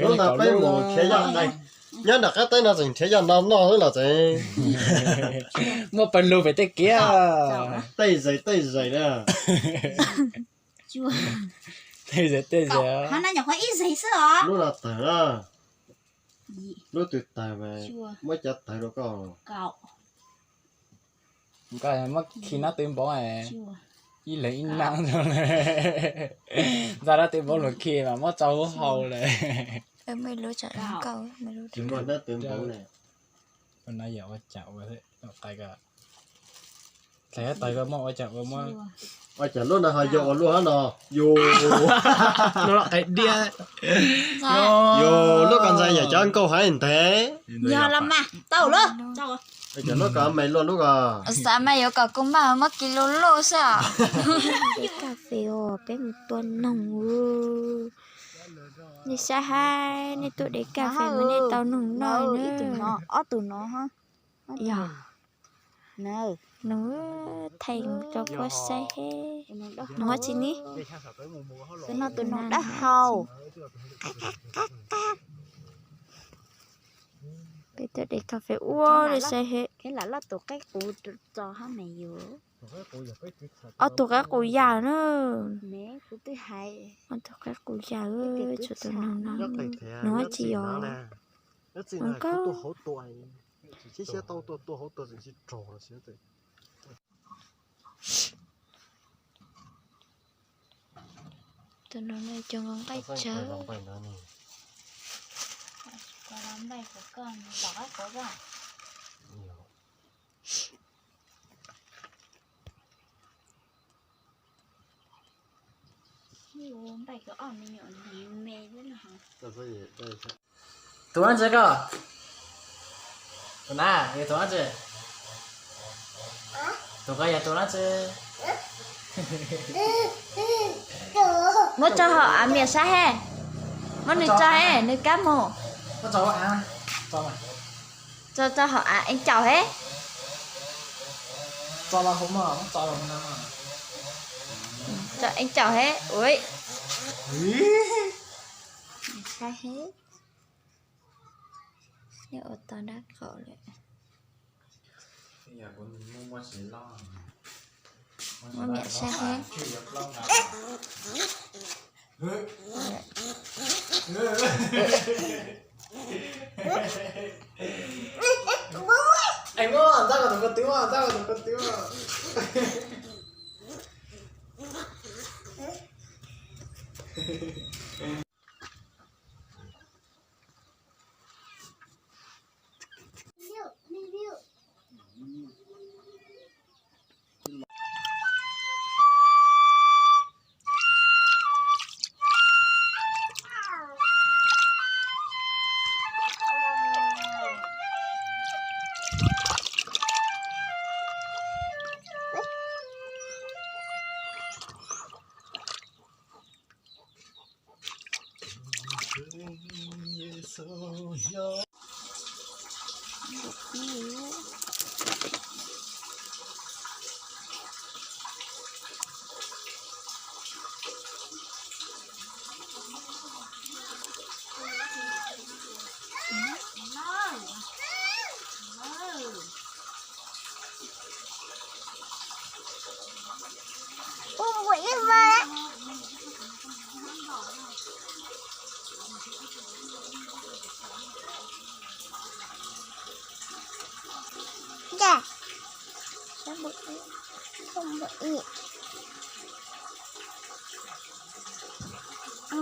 Lub no peb mus nrhiav yaj, nyob nram qab teb no tseem nrhiav yaj no noj xwb los tseem. Muaj pawg lug pem tej kiab. Tej zes tej zes na. Tej zes tej zes. Lub no tawg na. Lub twg tawg mas muab cov tawg rau koj. Koj muab khi nab twv npaum, ib leeg ib nab. Ntxa nab twv npaum luag khi mas muab tso hauv hau lawm. Tsis muaj nab twv npaum ne. Thaum tawg koj muab ua cas ua muab. Ua cas lub no ho yog ua luaj hab no. Yus, yus lub ko ntxhais yawm cov nkauj heev ntev. Yog los mas tau lub. Ua cas lub ko me luaj lub ko. Xav mas yuav kom kuv maj muab kis lus luj xwb os. Peb kas fes os, peb mus tua noog. Nej saib hab, nej tuaj de kas fes mas nej tau noog noj na. Ob tug no, yog noog thaij rau kuv saib hab. Noog tsi ni? Tus no tus noog dawb hau. Peb tuaj de kas fes ua li saib hab. Ob tug qaib qus yag na. Ob tug qaib qus yag, tshuav tus noog no. Noog tsi yog? Noog kawg. Tus no cov nqaij tsawv. Tus dab tsi koj? Tus na, yog tus dab tsi? Tus ko yog tus dab tsi? Muab tso hauv av miam saib he. Muab nws tso he, nws kab mus. Tso, tso hauv av ev caum he. Tso ev caum he. Ua tau dab qau lawm. Muab miam saib he.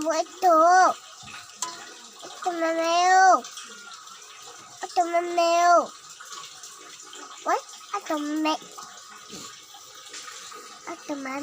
Ua tus, ua tus me me, ua tus me me, ua tus me, ua tus me.